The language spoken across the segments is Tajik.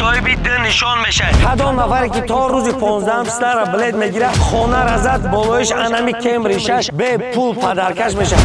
Соҳиби ду нишон мешавад. Кадом нафаре ки то рӯзи 15 числара билет мегирад, хонара зад, болоиш анами Кемри 6 бепул подаркаш мешавад.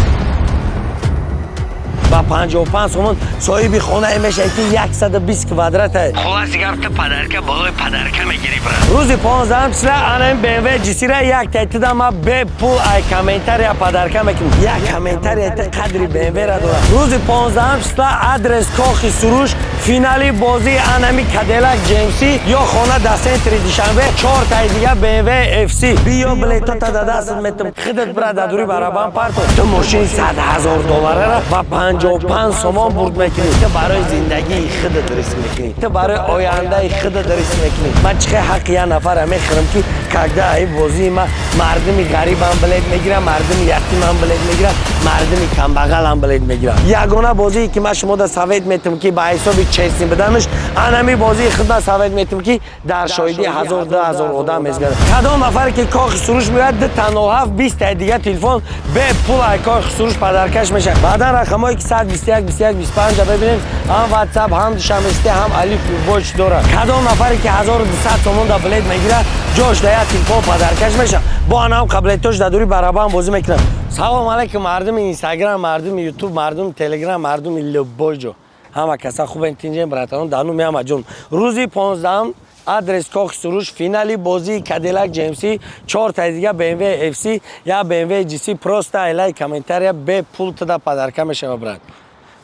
Ба 55 сомон соҳиби хонае мешавад, ки 120 квадрата. Хулоси гап, ту подарка болои подарка мегирӣ, брат. Рӯзи 15 числа анами БМВ GS-ра як тайтида ма бепул ай комментария подарка мекунем. Як комментария ти қадри БМВ-ра дорад. Рӯзи 15 числа, адрес Кохи Суруш, финали бозии анами Кадиллак GMC ё хона дар центри Душанбе, чортаи дига BMW FC. Биё, билетота да дастат метам, худат бира, дар дури барабан парто. Ту мошини 100 000 долларара ба 55 сомон бурд мекунӣ. Ту барои зиндагии худат риск мекунӣ, ту барои ояндаи худат риск мекунӣ. Ман чӣ хел ҳаққи як нафара мехӯрам, ки когда ай бозии ма мардуми ғарибам билет мегирам, мардуми ятимам билет мегирам, мардуми камбағалам билет мегирам? Ягона бозие, ки ман шумода совет метам, ки ба ҳисоби честный буданаш, анами бозии худма совет метам, ки дар шоҳидии 1000, 2000 одам мезгарад. Кадом нафаре ки Кохи Суруш меояд, ду танҳо ҳафт бистай дига телефон бепул ай Кохи Суруш подаркаш мешавад. Баъдан рақамҳое ки 121 21 25 бибинед, ҳам Ватсап, ҳам Душанбесите, ҳам Алиф, любой чи дорад. Кадом нафаре ки 1200 сомон да билет мегирад, ҷош да як телефон подаркаш мешавад. Бо анам қаблетош дар дури барабан бозӣ мекунад. Салом алейкум, мардуми Инстаграм, мардуми Ютуб, мардуми Телеграм, мардуми любой ҷо, ҳама каса хубен, тинҷен, братанон? Дар номи ҳама ҷон, рӯзи 15-ам, адрес Кохи Суруш, финали бозии Кадиллак GMC, чортаи дига BMW FC я BMW GC, просто айлай комментария бепул туда подарка мешава, брат.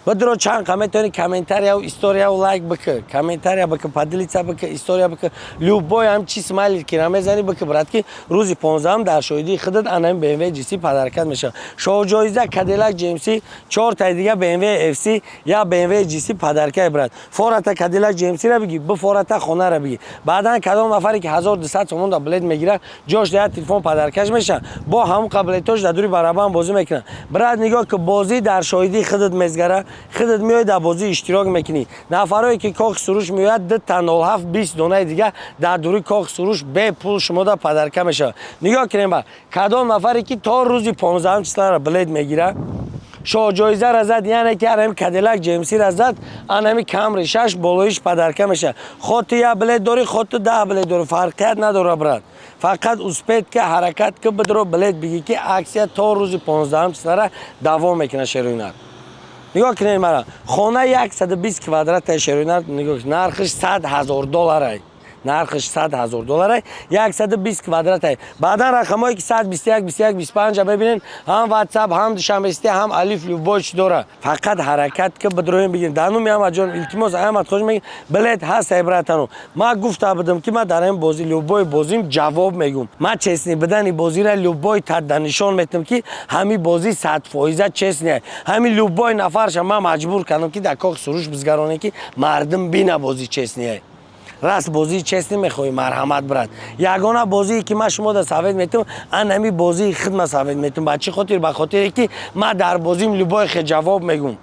Бидро, чанд қа метавонӣ комментарияу историяву лайк бикӣ, комментария бикӣ, поделиться бикӣ, история бикӣ, любой ҳам чи смайлик ки намезанӣ, бикӣ, брат, ки рӯзи 15-ам дар шоҳидии худат анами BMW GC подаркат мешавад. Шоҳҷоиза Кадиллак GMC, чортаи дига BMW FC я BMW GC подаркай, брат. Фората Кадиллак GMC-ра бигӣ, бифората хонара бигӣ. Баъдан кадом нафаре ки 1200 сомон да билет мегирад, ҷош да як телефон подаркаш мешавад. Бо ҳамон қаблетош дар дури барабан бозӣ мекунад. Брат, нигоҳ ки, бозӣ дар шоҳидии худат мезгара, худат меои, дар бозӣ иштирок мекунӣ. Нафарое ки Кохи Суруш меояд, ду та 07 20 донаи дига дар дури Кохи Суруш бепул шумода подарка мешавад. Нигоҳ кунем, ба кадом нафаре ки то рӯзи 15 числара билет мегирад, шоҳҷоизара зад, яъне ки анами Кадиллак GMC-ра зад, анами Камри 6 болоиш подарка мешавад. Хо ту як билет дорӣ, хо ту 10 билет дорӣ, фарқият надорад, брат. Фақат успеть ки, ҳаракат ки, бидро, билет бигӣ, ки аксия то рӯзи 15 числара давом мекунад. Шеруинар, нигоҳ кунед мара, хона 120 квадрата, шеруинар, нигоҳ, нархиш 100 000 долларай, нархиш 100 000 долларай, 120 квадратай. Баъдан рақамҳое ки 121 21 25 бибинед, ҳам Ватсап, ҳам Душанбесите, ҳам Алиф, любой чи дора. Фақат ҳаракат ки, бидроем, бигирем. Дар номи ҳамаҷон, илтимос, аҳмад хоҷ мегӣ, билет ҳаст, ай, братану. Ман гуфта будам, ки ман дар ин бозӣ, любой бозим, ҷавоб мегӯм. Ман честный будани бозиро любой тадда нишон метам, ки ҳами бозӣ 100%-а честный. Ҳами любой нафарша ман маҷбур кардам, ки дар Кохи Суруш бизгаронем, ки мардум бина, бозӣ честный. Раст, бозии честный мехоҳӣ, марҳамат, брат. Ягона бозие, ки ман шумо да совет метавам, ан ҳами бозии хидма совет метавам. Ба чӣ хотир? Ба хотире ки ман дар бозим любой хе ҷавоб мегӯм,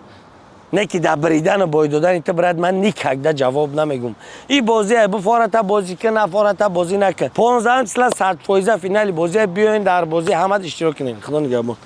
не ки дар бридану бой додани ту, брат, ман никогда ҷавоб намегӯм. И бозие буфората бозӣ ки, нафората бозӣ накун. 15 числа 100% финали бозие. Биёен, дар бозӣ ҳамат иштирок кунем. Худо нигаҳбон.